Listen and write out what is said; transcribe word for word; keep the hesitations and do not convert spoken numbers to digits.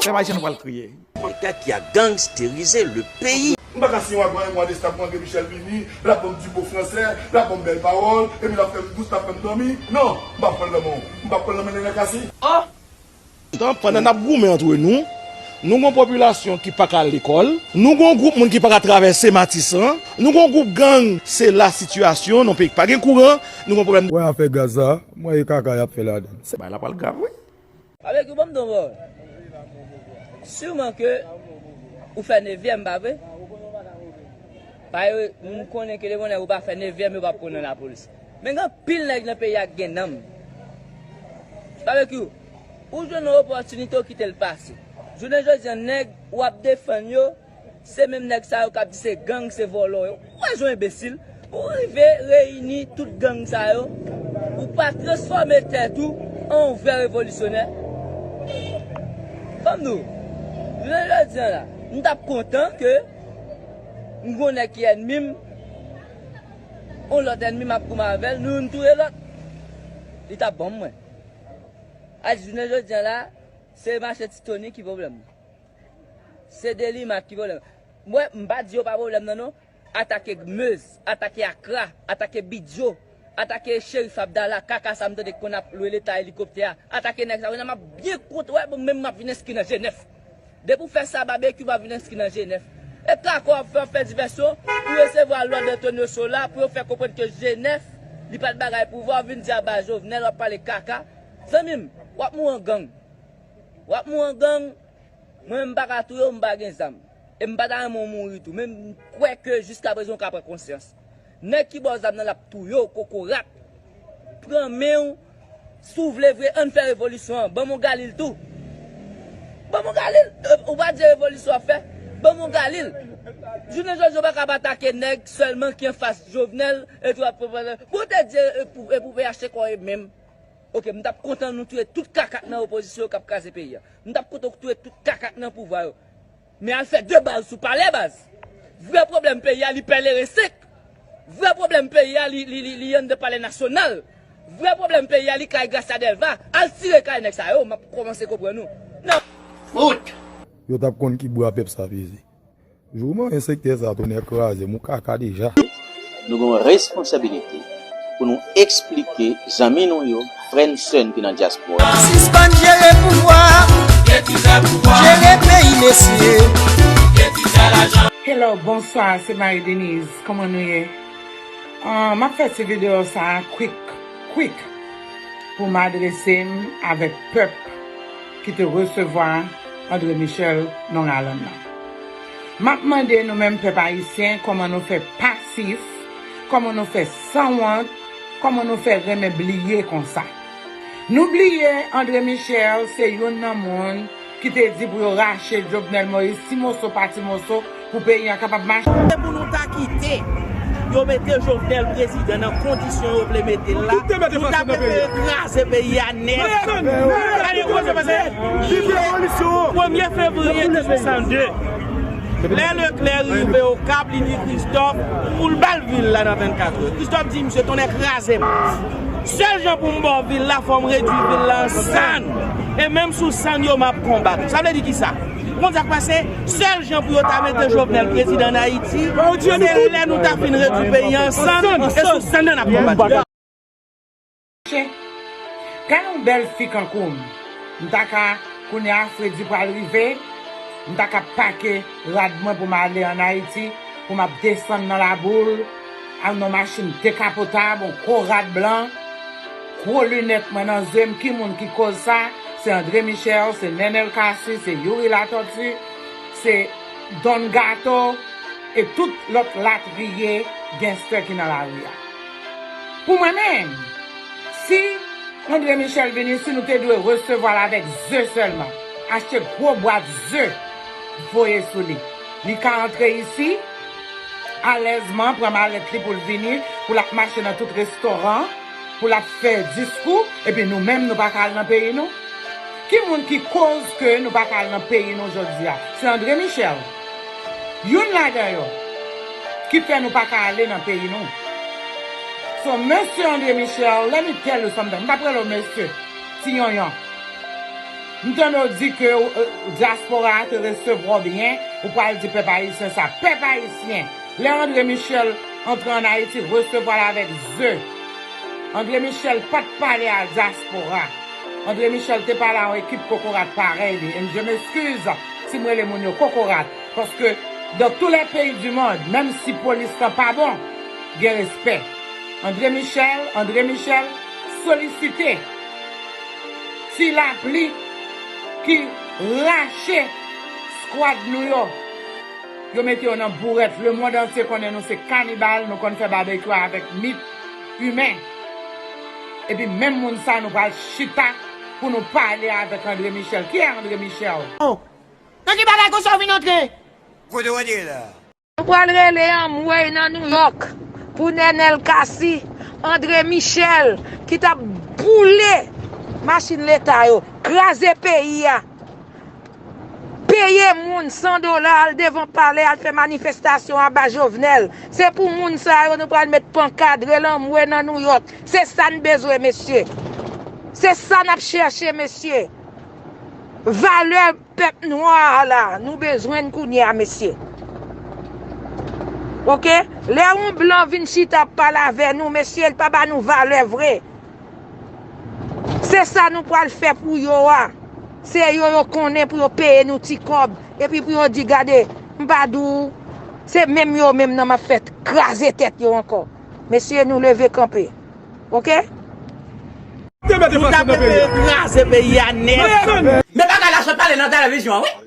Pèp ayisyen, nou pral kriye. Leta ki a gangsterize le peyi. M pa ka siyen yon agreman de staf pou André Michel vini, l ap ban m dibo fransè, l ap ban m bèl pawòl, epi l ap fè m dous, l ap fè m dòmi. Non, m p ap pran l nan men w. M p ap pran l nan men Nènè Cassy. Oh! Tan, pandan n ap goumen antre nou, nou gon popilasyon ki pa ka al lekòl, nou gon gwoup moun ki pa ka travèse Matisan, nou gon gwoup gang, se la sitiyasyon nan peyi ki pa gen kouran, nou gon pwoblèm. Wè afè gaz sa, m wè e kaka y ap fè ladan l. Bagay la pral grav, wi. Avèk yo, ban m di w yon pawòl. Siman ke ou fè nevyèm, pa vre? Paske m konnen ke depi yon nèg ou pa fè nevyèm, yo p ap pran w nan lapolis. Men gen anpil nèg nan peyi a ki gen nanm. Babekyou, ou jwenn yon opòtinite, ou kite l pase. Jounen jodi a, nèg w ap defann yo, se menm nèg sa yo k ap di se gang, se vòlò yo. Ou wè jan w enbesil? Pou w rive reyini tout gang sa yo, ou pa transfòme tèt ou an yon vrè revolisyonè. Ban m di w, jounen jodi a la, m t ap kontan ke m gon nèg ki ènmi m, yon lòt ènmi m ap goumen avè l, nou youn touye lòt. Li t ap bon mwen. A di jounen jodi a la, se mache Ti Tony ki pwoblèm nan. Se Delimat ki pwoblèm. Mwen, m pa di yo pa pwoblèm nan non. Atake Meuse, atake Akra, atake Bidjo, atake Cherif Abdallah, kaka sa m tande ki konn ap lwe Leta elikoptè a. Atake nèg sa yo, m ap byen kont, wè, bon, menm m ap vin enskri nan G nèf. Depi w fè sa, Babekyou, m ap vin enskri nan G nèf. E kaka w ap fè, w ap fè divèsyon, ou resevwa lòd Antonio Sola pou yo fè konprann ke G nèf, li pa t bagay pouvwa, w vin di a ba Jovenel, w ap pale kaka. Zanmi m, w ap mouri an gang. W ap mouri an gang. Mwen menm m pa ka touye w, m pa gen zam. E m pa ta renmen w mouri tou. Men m kwè ke jiskaprezan w ka pran konsyans. Nèg ki ba w zam nan l ap touye w, kokorat. Pran men w, si w vle vre, ann fè revolisyon an. Ban m yon Galil tou. Ban m yon Galil. E, ou pa di revolisyon w ap fè? Ban m yon Galil. Jounen jodi a, w pa ka ap atake nèg sèlman ki anfas Jovenel, epi w ap pran, pran, bon, w te di e pou, e pou P H te kò e menm. Ok, m t ap kontan nou touye tout kaka k nan opozisyon yo k ap kraze peyi a. M t ap kontan touye tout kaka k nan pouvwa yo. Men al fè de baz sou palè, baz. Vrè pwoblèm peyi a, li Pèleren senk. Vrè pwoblèm peyi a, li, li, li, li anndan Palè Nasyonal. Vrè pwoblèm peyi a, li kay Gracia Delva. Al tire kay nèg sa yo, m ap kòmanse konprann nou. Nan. Fout! Yo t ap konn ki bwa pèp sa peze. Jou mwen ensektè sa tonè kraze m, ou kaka deja. Nou gen yon responsabilite pou nou eksplike zanmi nou yo, frè n sè n ki nan dyaspora. Sispann jere pouvwa, jere peyi mesye. Hello, bonswa, se Marie Denise. Kòman nou ye? Ah, m ap fè ti videyo sa a quick, quick, pou m adrese m avèk pèp ki te resevwa André Michel nan Ralann nan. M ap mande nou menm pèp ayisyen, kòman nou fè pasif, kòman nou fè sanwont, kòman nou fè renmen bliye konsa. Nou bliye André Michel se youn nan moun ki te di pou yo rache Jovenel Moïse ti moso pa ti moso pou peyi an kapab mache. Se pou nou ta kite yo mete Jovenel prezidan nan kondisyon yo vle mete l la, nou ta prefere kraze peyi a nèt. Gade kote pase. Premye fevriye mil nèf san swasannde, lè Leclerc rive Okap, li di Christophe pou l ba l vil la nan vennkat è. Christophe di, "Misye, tonnè kraze m. Sèl jan pou m ba w vil la, fò m redui vil la an sann. E menm sou sann yo, m ap konbat ou." Sa vle di kisa? Ou konn sa k pase? Sèl jan pou yo ta mete Jovenel prezidan ann Ayiti, se lè nou ta fin redui peyi a an sann, e sou sann nan n ap konbat. Gade yon bèl fi kankou m. M ta ka, kounye a fredi pral rive, m ta ka pake rad mwen pou m ale ann Ayiti, pou m ap desann nan Laboul, ak yon machin dekapotab, yon gwo rad blan, gwo linèt mwen nan zye m. Ki moun ki koz sa? Se André Michel, se Nenel Cassy, se Youri Latortue, se Don Gato, e tout lòt latriye gangster ki nan lari a. Pou mwen menm, si André Michel vini, si nou te dwe resevwa l avèk zye sèlman, Achte gwo bwat ze voye sou li. Li ka antre isi alèzman, pran malèt li pou l vini, pou l ap mache nan tout restoran, pou l ap fè diskou, epi nou menm nou pa ka al nan peyi nou? Ki moun ki koz ke nou pa ka al nan peyi nou jodi a? Se André Michel. Youn ladan yo ki fè nou pa ka ale nan peyi nou. So, mesye André Michel, let me tell you something. M p ap rele w mesye, ti yonyon. M tande w di ke, euh, dyaspora a te resevwa w byen, ou pral di pèp ayisyen sa. Pèp ayisyen, lè André Michel antre ann Ayiti, resevwa l avèk ze. André Michel pa t pale a dyaspora. André Michel te pale a yon ekip kokorat parèy li. And je m'excuse si m rele moun yo kokorat. Paske dans tous les pays du monde, menm si polis lan pa bon, gen respè. André Michel, André Michel, solisite ti lapli ki rache skwad nou yo. Yo mete yo nan bourèt. Lemonn antye konnen nou se kanibal, nou konn fè babekyou avèk mit imen. Epi menm moun sa nou pral chita pou nou pale avèk André Michel. Kiyès André Michel? Nan ki bagay konsa w vin antre? Kote w antre la? Nou pral rele anmwey nan New York pou Nenel Cassy, André Michel, ki t ap boule machin leta yo, kraze peyi a, peye moun san dola, al devan palè, al fè manifestasyon anba Jovenel. Se pou moun sa yo nou pral met pankad, rele anmwey nan New York. Se sa n bezwen, mesye. Se sa n ap chèche, mesye. Valè pèp nwa a la, nou bezwen n kounye a, mesye. Oke? Lè yon blan vin chita ap pale avè nou, mesye, l pa ba nou valè vre. Se sa nou pral fè pou yo a. Se yo yo konnen pou yo peye nou ti kòb. Epi pou yo di, gade, m pa di w, se menm yo menm nan m ap fè kraze tèt yo ankò. Mesye, nou leve kanpe. Oke? Te mete fason nan peyi a. Kraze peyi a nèt. Men bagay la sot pale nan televizyon an, wi.